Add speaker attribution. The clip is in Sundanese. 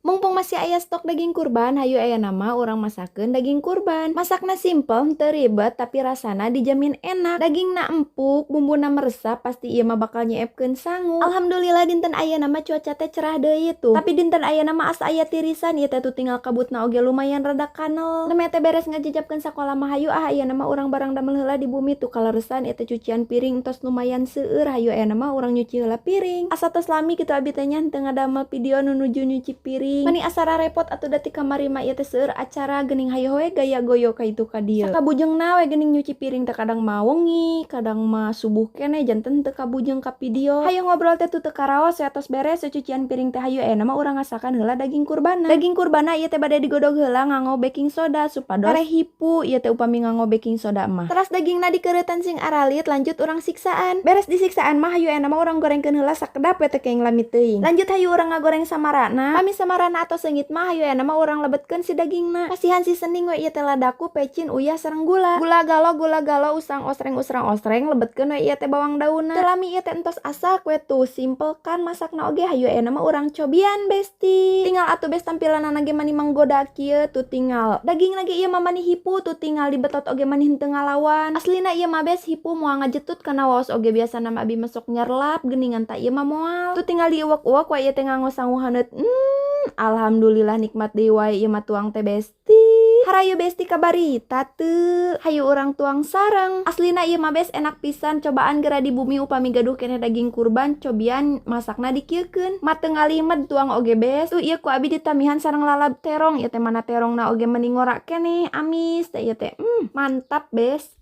Speaker 1: Mumpung masih aya stok daging kurban, hayu ayeuna mah urang masakeun daging kurban. Masakna simpel, henteu ribet, tapi rasana dijamin enak. Dagingna empuk, bumbuna meresap, pasti ieu mah bakal nyeepkeun sangu. Alhamdulillah, dinten ayeuna mah cuaca teh cerah deui tuh. Tapi dinten ayeuna mah asa aya tirisan, ieu teh tuh tinggal kabutna oge lumayan rada kanel. Nembe teh beres ngajejapkeun sakola mah, hayu ah, ayeuna mah urang barang damel heula di bumi. Tuh kaleresan ieu teh cucian piring tos lumayan seueur, hayu ayeuna mah urang nyuci heula piring. Asa tos lami kitu abi teh nya henteu ngadamel video nu nuju nyuci piring. Mani asa rarepot atuh, da ti kamari mah ieu teh seueur acara geuning, hayoh we gaya goyo ka itu ka dieu. Sakabujengna we geuning nyuci piring teh, kadang mah wengi, kadang mah subuh keneh, janten teu kabujeng ka video. Hayo ngobrol teh tuh teu karaos we. Tos beres cucian piring teh, hayu ayeuna mah urang ngasakan heula daging kurbanna. Daging kurbanna ieu teh bade digodog heula nganggo baking soda supados tereh hipu ieu teh upami nganggo baking soda mah. Teras dagingna dikereutan sing aralit, lanjut urang siksaan. Beres disiksaan mah, hayu ayeuna mah urang gorengkeun heula sakedap we, teu kenging lami teuing. Lanjut hayu urang ngagoreng samarana. Pami samarana atos seungit mah, hayu ayeuna mah urang lebetkeun si dagingna. Pasihan seasoning we ieu teh ladaku, pecin, uyah sareng gula. Gula galo gula galo, usang osreng usrang osreng, lebetkeun we ieu teh bawang daunna. Teu lami ieu teh entos asak we tuh, simple kan masakna oge. Hayu ayeuna mah urang cobian, Besti. Tinggal atuh, Bes, tampilanana ge mani manggoda kieu tuh tinggal. Dagingna ge ieu mah mani hipu tuh, tinggal dibetot oge mani henteu ngalawan. Aslina ieu mah, Bes, hipu, moal ngajetut kana waos oge. Biasana mah abi mah sok nyerlap geuningan, tah ieu mah moal. Tuh tinggal diuwek-uwek we ieu teh nganggo sangu haneut. Alhamdulillah, nikmat deui wae ieu mah tuang teh, Besti. Harayu Besti, kabarita teu? Hayu urang tuang sareng. Aslina ieu mah, Bes, enak pisan, cobaan geura di bumi. Upami gaduh keneh daging kurban, cobian masakna dikieukeun. Mah teu ngalimed tuang oge, Bes. Tuh, ieu ku abi ditamihan sareng lalab terong ieu teh, mana terongna oge meni ngora keneh, amis teh ieu teh. Mantap, Bes.